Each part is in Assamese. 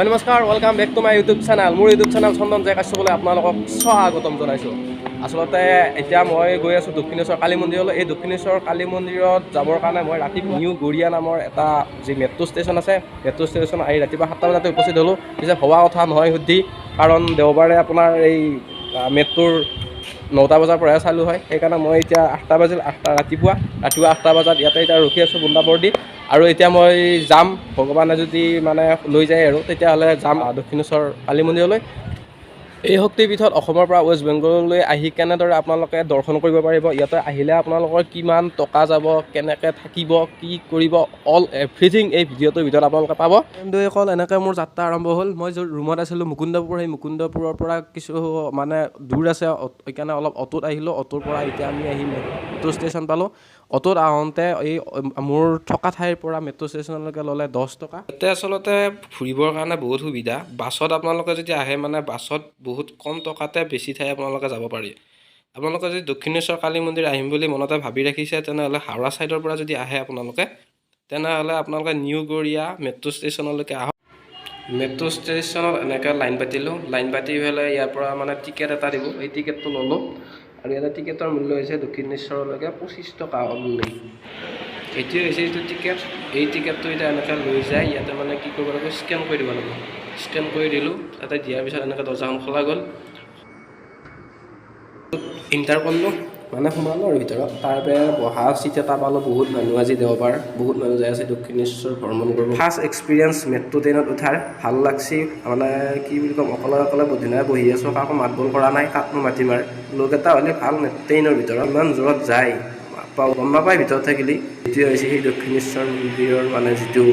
নমস্কাৰ, welcome back to my YouTube channel. মোৰ ইউটিউব চেনেল চন্দন জয় কাশ্যপলৈ আপোনালোকক স্বাগতম জনাইছোঁ। আচলতে এতিয়া মই গৈ আছোঁ দক্ষিণেশ্বৰ কালী মন্দিৰলৈ। এই দক্ষিণেশ্বৰ কালী মন্দিৰত যাবৰ কাৰণে মই ৰাতিপুৱা নিউ গড়িয়া নামৰ এটা যি মেট্ৰ' ষ্টেচন আছে, মেট্ৰ' ষ্টেচন আহি ৰাতিপুৱা 7টা বজাতে উপস্থিত হ'লোঁ। পিছে ভবা কথা নহয় শুদ্ধি, কাৰণ দেওবাৰে আপোনাৰ এই মেট্ৰ'ৰ 9টা বজাৰ পৰাহে চালু হয়। সেইকাৰণে মই এতিয়া 8টা বাজিল, 8টা ৰাতিপুৱা ৰাতিপুৱা 8টা বজাত ইয়াতে এতিয়া ৰখি আছোঁ বুন্দাবৰ দি। আৰু এতিয়া মই যাম, ভগৱানে যদি মানে লৈ যায় আৰু তেতিয়াহ'লে যাম দক্ষিণেশ্বৰ কালী মন্দিৰলৈ। এই শক্তিপীঠত অসমৰ পৰা ৱেষ্ট বেংগললৈ আহি কেনেদৰে আপোনালোকে দৰ্শন কৰিব পাৰিব, ইয়াতে আহিলে আপোনালোকৰ কিমান টকা যাব, কেনেকৈ থাকিব, কি কৰিব, অল এভৰিথিং এই ভিডিঅ'টোৰ ভিতৰত আপোনালোকে পাব। বন্ধুসকল, এনেকৈ মোৰ যাত্ৰা আৰম্ভ হ'ল। মই য'ত ৰুমত আছিলোঁ মুকুন্দপুৰ, সেই মুকুন্দপুৰৰ পৰা কিছু মানে দূৰ আছে, সেইকাৰণে অলপ অ'টোত আহিলোঁ। অ'টোৰ পৰা এতিয়া আমি আহি মেট্ৰ' ষ্টেচন পালোঁ। অ'টোত আহোঁতে এই মোৰ থকা ঠাইৰ পৰা মেট্ৰ' ষ্টেচনলৈকে ল'লে 10 টকা। ইয়াতে আচলতে ফুৰিবৰ কাৰণে বহুত সুবিধা। বাছত আপোনালোকে যদি আহে, মানে বাছত বহুত কম টকাতে বেছি ঠাই আপোনালোকে যাব পাৰি। আপোনালোকে যদি দক্ষিণেশ্বৰ কালী মন্দিৰ আহিম বুলি মনতে ভাবি ৰাখিছে, তেনেহ'লে হাওৰা ছাইডৰ পৰা যদি আহে আপোনালোকে, তেনেহ'লে আপোনালোকে নিউ গড়িয়া মেট্ৰ' ষ্টেচনলৈকে আহক। মেট্ৰ' ষ্টেচনত এনেকৈ লাইন পাতিলোঁ। লাইন পাতি পেলাই ইয়াৰ পৰা মানে টিকেট এটা দিব, এই টিকেটটো ল'লোঁ। আৰু ইয়াতে টিকেটৰ মূল্য হৈছে দক্ষিণেশ্বৰলৈকে 25 টকা অনলি। এইটোৱে হৈছে এইটো টিকেট। এই টিকেটটো এতিয়া এনেকৈ লৈ যায়, ইয়াতে মানে কি কৰিব লাগিব, স্কেন কৰি দিব লাগিব। স্কেন কৰি দিলোঁ, তাতে দিয়াৰ পিছত এনেকৈ দৰ্জাখন খোলা গ'ল। এণ্টাৰ কৰিলোঁ, মানে সোমালোঁ আৰু ভিতৰত। তাৰপৰা বহা চিট এটা পালোঁ। বহুত মানুহ, আজি দেওবাৰ, বহুত মানুহ যাই আছে দক্ষিণেশ্বৰ ভ্ৰমণ কৰিব। ফাৰ্ষ্ট এক্সপিৰিয়েঞ্চ মেট্ৰ' ট্ৰেইনত উঠাৰ, ভাল লাগছি। মানে কি বুলি ক'ম, অকলে অকলে ধুনীয়া বহি আছোঁ, কাকো মাত বোল কৰা নাই, কাকনো মাতিম আৰু। লগ এটা হ'লে ভাল। ট্ৰেইনৰ ভিতৰত ইমান জোৰত যায়, গম নাপায় ভিতৰত থাকিলে। এইটোৱে হৈছে সেই দক্ষিণেশ্বৰ মন্দিৰৰ মানে যিটো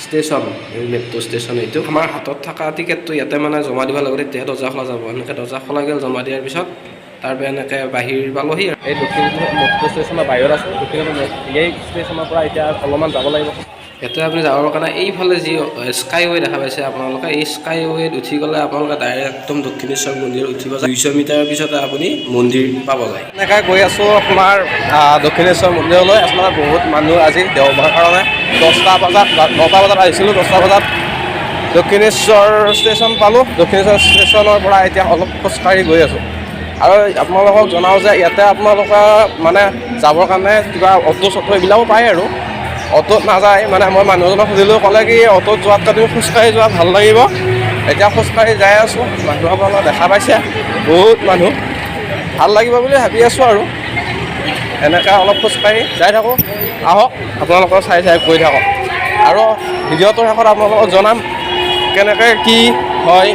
ষ্টেচন, এই মেট্ৰ' ষ্টেচন। এইটো আমাৰ হাতত থকা টিকেটটো ইয়াতে মানে জমা দিব লাগিব, তেতিয়াহে দৰ্জা খোলা যাব। এনেকৈ দৰ্জা খোলা গ'ল, জমা দিয়াৰ পিছত তাৰপৰা এনেকৈ বাহিৰ পালোহি। এই দক্ষিণ মেট্ৰ' ষ্টেচনৰ বাহিৰত আছোঁ। দক্ষিণ এই ষ্টেচনৰ পৰা এতিয়া অলপমান যাব লাগিব। ইয়াতে আপুনি যাবৰ কাৰণে এইফালে যি স্কাইৱে দেখা পাইছে আপোনালোকে, এই স্কাইৱেত উঠি গ'লে আপোনালোকে ডাইৰেক্ট একদম দক্ষিণেশ্বৰ মন্দিৰত উঠিব যায়। 200 মিটাৰৰ পিছতে আপুনি মন্দিৰ পাব যায়। এনেকৈ গৈ আছোঁ আপোনাৰ দক্ষিণেশ্বৰ মন্দিৰলৈ। আচলতে বহুত মানুহ আজি দেওবাৰ কাৰণে। 10টা বজাত, 9টা বজাত আহিছিলোঁ, 10টা বজাত দক্ষিণেশ্বৰ ষ্টেচন পালোঁ। দক্ষিণেশ্বৰ ষ্টেচনৰ পৰা এতিয়া অলপ খোজকাঢ়ি গৈ আছোঁ। আৰু আপোনালোকক জনাওঁ যে ইয়াতে আপোনালোকে মানে যাবৰ কাৰণে কিবা অ'টো চটো এইবিলাকো পায় আৰু অ'টোত নাযায়। মানে মই মানুহজনক সুধিলোঁ, ক'লে কি অ'টোত যোৱাতকৈ তুমি খোজকাঢ়ি যোৱা ভাল লাগিব। এতিয়া খোজকাঢ়ি যাই আছোঁ। মানুহ আপোনালোকে দেখা পাইছে, বহুত মানুহ, ভাল লাগিব বুলি ভাবি আছোঁ। আৰু এনেকৈ অলপ খোজকাঢ়ি যাই থাকোঁ। আহক, আপোনালোকৰ চাই চাই গৈ থাকক। আৰু ভিডিঅ'টোৰ শেষত আপোনালোকক জনাম কেনেকৈ কি হয়,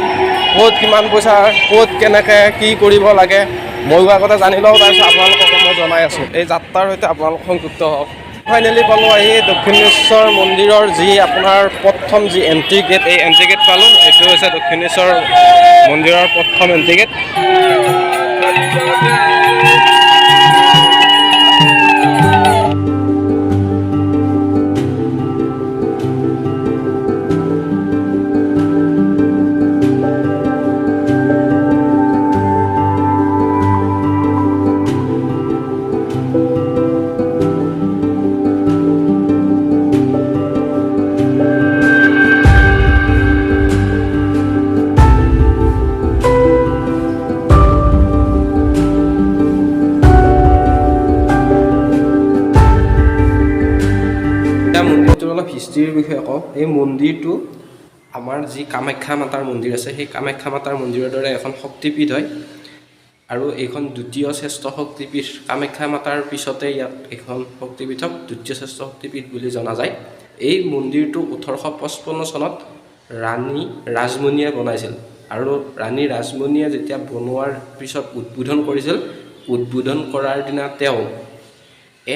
ক'ত কিমান পইচা, ক'ত কেনেকৈ কি কৰিব লাগে। ময়ো আগতে জানি লওঁ, তাৰপিছত আপোনালোককো মই জনাই আছোঁ। এই যাত্ৰাৰ সৈতে আপোনালোক সংযুক্ত হওক। ফাইনেলি পালোঁ আহি দক্ষিণেশ্বৰ মন্দিৰৰ যি আপোনাৰ প্ৰথম যি এণ্ট্ৰি গেট, এই এণ্ট্ৰি গেট পালোঁ। এইটো হৈছে দক্ষিণেশ্বৰ মন্দিৰৰ প্ৰথম এণ্ট্ৰি গেট। এতিয়া মন্দিৰটোৰ অলপ হিষ্ট্ৰীৰ বিষয়ে কওঁ। এই মন্দিৰটো আমাৰ যি কামাখ্যা মাতাৰ মন্দিৰ আছে, সেই কামাখ্যা মাতাৰ মন্দিৰৰ দৰে এখন শক্তিপীঠ হয়। আৰু এইখন দ্বিতীয় শ্ৰেষ্ঠ শক্তিপীঠ। কামাখ্যা মাতাৰ পিছতে ইয়াত এইখন শক্তিপীঠক দ্বিতীয় শ্ৰেষ্ঠ শক্তিপীঠ বুলি জনা যায়। এই মন্দিৰটো 1855 চনত ৰাণী ৰাজমণিয়ে বনাইছিল। আৰু ৰাণী ৰাজমণিয়ে যেতিয়া বনোৱাৰ পিছত উদ্বোধন কৰিছিল, উদ্বোধন কৰাৰ দিনা তেওঁ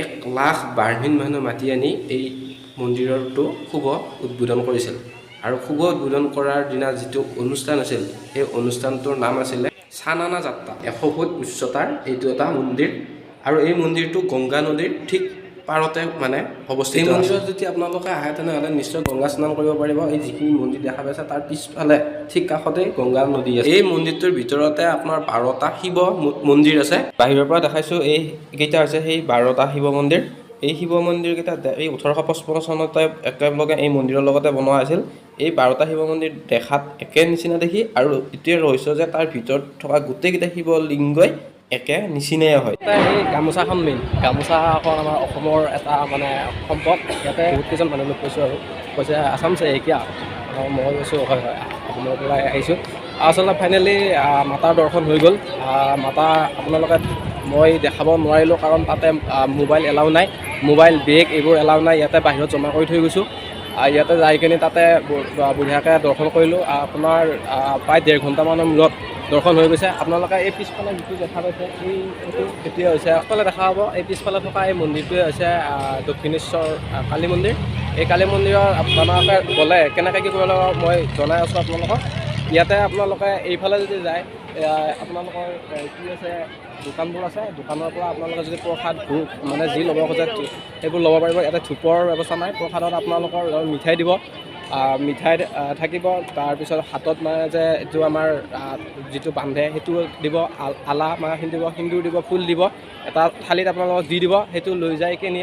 1 লাখ ব্ৰাহ্মণ মানুহ মাতি আনি এই মন্দিৰটো শুভ উদ্বোধন কৰিছিল। আৰু শুভ উদ্বোধন কৰাৰ দিনা যিটো অনুষ্ঠান আছিল, সেই অনুষ্ঠানটোৰ নাম আছিলে চানানা যাত্ৰা। 100 ফুট উচ্চতাৰ এইটো এটা মন্দিৰ। আৰু এই মন্দিৰটো গংগা নদীৰ ঠিক পাৰতে মানে অৱস্থিত। এই মন্দিৰত যদি আপোনালোকে আহে, তেনেহ'লে নিশ্চয় গংগা স্নান কৰিব পাৰিব। এই যিখিনি মন্দিৰ দেখা পাইছে, তাৰ পিছফালে ঠিক কাষতে গংগা নদী আছে। এই মন্দিৰটোৰ ভিতৰতে আপোনাৰ 12টা শিৱ মন্দিৰ আছে। বাহিৰৰ পৰা দেখাইছোঁ, এইকেইটা হৈছে সেই 12টা শিৱ মন্দিৰ। এই শিৱ মন্দিৰকেইটা এই 1855 চনতে একেলগে এই মন্দিৰৰ লগতে বনোৱা হৈছিল। এই 12টা শিৱ মন্দিৰ দেখাত একে নিচিনা দেখি, আৰু এইটোৱে ৰহস্য যে তাৰ ভিতৰত থকা গোটেইকেইটা শিৱলিংগই একে নিচিনাই হয়। এই গামোচাখন মেইন, গামোচাখন আমাৰ অসমৰ এটা মানে সম্পদ। ইয়াতে বহুত কেইজন মানুহ লগ পাইছোঁ আৰু কৈছে আছাম চে কিয়া, মই কৈছোঁ হয় হয় অসমৰ পৰাই আহিছোঁ। আচলতে ফাইনেলি মাতাৰ দৰ্শন হৈ গ'ল। মাতা আপোনালোকে মই দেখাব নোৱাৰিলোঁ, কাৰণ তাতে মোবাইল এলাউ নাই, মোবাইল বেগ এইবোৰ এলাউ নাই। ইয়াতে বাহিৰত জমা কৰি থৈ গৈছোঁ। ইয়াতে যাই কিনে তাতে বঢ়িয়াকৈ দৰ্শন কৰিলোঁ। আপোনাৰ প্ৰায় 1.5 ঘণ্টামানৰ মূৰত দৰ্শন হৈ গৈছে। আপোনালোকে এই পিছফালে যিটো দেখা পাইছে, এইটো সেইটোৱে হৈছে পিছফালে দেখা পাব। এই পিছফালে থকা এই মন্দিৰটোৱে হৈছে দক্ষিণেশ্বৰ কালী মন্দিৰ। এই কালী মন্দিৰৰ আপোনালোকে গ'লে কেনেকৈ কি কৰিব লাগিব মই জনাই আছোঁ আপোনালোকক। ইয়াতে আপোনালোকে এইফালে যদি যায়, আপোনালোকৰ কি আছে দোকানবোৰ আছে, দোকানৰ পৰা আপোনালোকে যদি প্ৰসাদ ভোগ মানে যি ল'ব খোজে সেইবোৰ ল'ব পাৰিব। ইয়াতে ধূপৰ ব্যৱস্থা নাই। প্ৰসাদত আপোনালোকৰ মিঠাই দিব, মিঠাই থাকিব। তাৰপিছত হাতত মানে যে এইটো আমাৰ যিটো বান্ধে সেইটো দিব, আলা মানে দিব, সিন্দুৰ দিব, ফুল দিব, এটা থালিত আপোনালোকক দি দিব। সেইটো লৈ যাই কিনি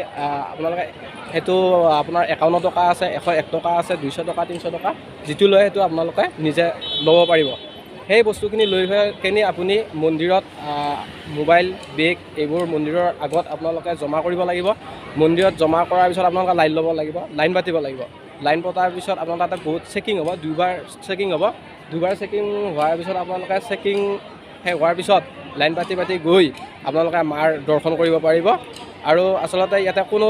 আপোনালোকে সেইটো আপোনাৰ 51 টকা আছে, 101 টকা আছে, 200 টকা, 300 টকা যিটো লয় সেইটো আপোনালোকে নিজে ল'ব পাৰিব। সেই বস্তুখিনি লৈ কিনি আপুনি মন্দিৰত মোবাইল বেগ এইবোৰ মন্দিৰৰ আগত আপোনালোকে জমা কৰিব লাগিব। মন্দিৰত জমা কৰাৰ পিছত আপোনালোকে লাইন ল'ব লাগিব, লাইন পাতিব লাগিব। লাইন পতাৰ পিছত আপোনালোকৰ তাতে বহুত চেকিং হ'ব, দুবাৰ চেকিং হ'ব। দুবাৰ চেকিং হোৱাৰ পিছত আপোনালোকে চেকিং শেষ হোৱাৰ পিছত লাইন পাতি পাতি গৈ আপোনালোকে মাৰ দৰ্শন কৰিব পাৰিব। আৰু আচলতে ইয়াতে কোনো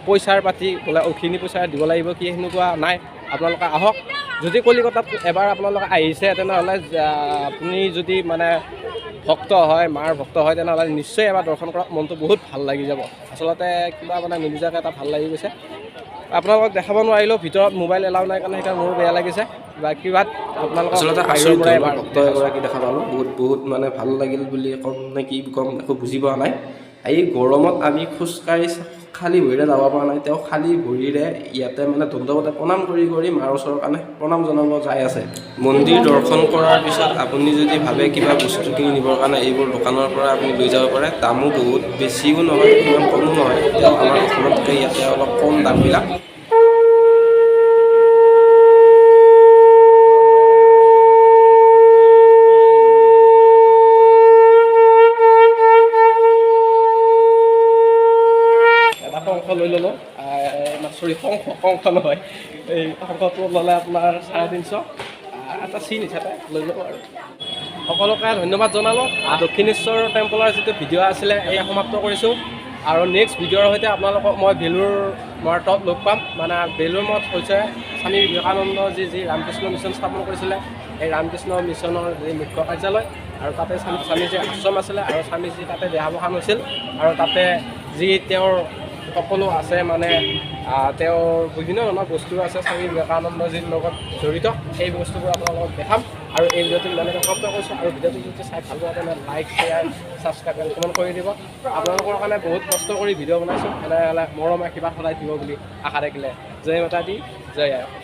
পইচাৰ পাতি বোলে অখিনি পইচা দিব লাগিব কি সেনেকুৱা নাই। আপোনালোকে আহক, যদি কলিকতাত এবাৰ আপোনালোকে আহিছে তেনেহ'লে আপুনি যদি মানে ভক্ত হয়, মাৰ ভক্ত হয়, তেনেহ'লে নিশ্চয় এবাৰ দৰ্শন কৰক, মনটো বহুত ভাল লাগি যাব। আচলতে কিবা মানে নুবুজাকৈ এটা ভাল লাগি গৈছে। আপোনালোকক দেখাব নোৱাৰিলেও ভিতৰত মোবাইল এলাউ নাই কাৰণে সেইকাৰণে মোৰো বেয়া লাগিছে। বাকী বাট আপোনালোকক আচলতে বাহিৰৰ আচৰিত পৰাই ধৰণৰ এবাৰ ভক্ত এগৰাকী দেখা পালোঁ। বহুত বহুত মানে ভাল লাগিল বুলি ক'ম নে কি ক'ম একো বুজি পোৱা নাই। এই গৰমত আমি খোজকাঢ়ি খালী ভৰিৰে যাব পৰা নাই, তেওঁ খালী ভৰিৰে ইয়াতে মানে দণ্ডৱতে প্ৰণাম কৰি কৰি মাৰ ওচৰৰ কাৰণে প্ৰণাম জনাব যাই আছে। মন্দিৰ দৰ্শন কৰাৰ পিছত আপুনি যদি ভাবে কিবা বস্তু কিনি নিবৰ কাৰণে, এইবোৰ দোকানৰ পৰা আপুনি লৈ যাব পাৰে। দামো বহুত বেছিও নহয়, ইমান কমো নহয়। তেওঁ আমাৰ অসমতকৈ ইয়াতে অলপ কম দামবিলাক। এটা শংখ লৈ ল'লোঁ, চৰি শংখ শংখ নহয়, এই শংখটো ল'লে আপোনাৰ 350, এটা চিন হিচাপে লৈ ল'ব। আৰু সকলোকে ধন্যবাদ জনালোঁ। দক্ষিণেশ্বৰ টেম্পলৰ যিটো ভিডিঅ' আছিলে এয়া সমাপ্ত কৰিছোঁ। আৰু নেক্সট ভিডিঅ'ৰ সৈতে আপোনালোকক মই বেলুৰ মঠত লগ পাম। মানে বেলুৰ মঠ হৈছে স্বামী বিবেকানন্দ যি ৰামকৃষ্ণ মিছন স্থাপন কৰিছিলে, সেই ৰামকৃষ্ণ মিছনৰ যি মুখ্য কাৰ্যালয়, আৰু তাতে স্বামীজীৰ আশ্ৰম আছিলে, আৰু স্বামীজী তাতে দেহাৱসান হৈছিল। আৰু তাতে যি তেওঁৰ সকলো আছে, মানে তেওঁৰ বিভিন্ন ধৰণৰ বস্তু আছে স্বামী বিবেকানন্দজীৰ লগত জড়িত, সেই বস্তুবোৰ আপোনালোকক দেখাম। আৰু এই ভিডিঅ'টো ইমানতে সমাপ্ত কৰিছোঁ। আৰু ভিডিঅ'টো যদি চাই ভাল পোৱা তেনেহ'লে লাইক, শ্বেয়াৰ, ছাবস্ক্ৰাইব আৰু কমেণ্ট কৰি দিব। আপোনালোকৰ কাৰণে বহুত কষ্ট কৰি ভিডিঅ' বনাইছোঁ, তেনেহ'লে মৰম আশীৰ্বাদ সদায় দিব বুলি আশা থাকিলে। জয় মাতা দি, জয় আই অসম।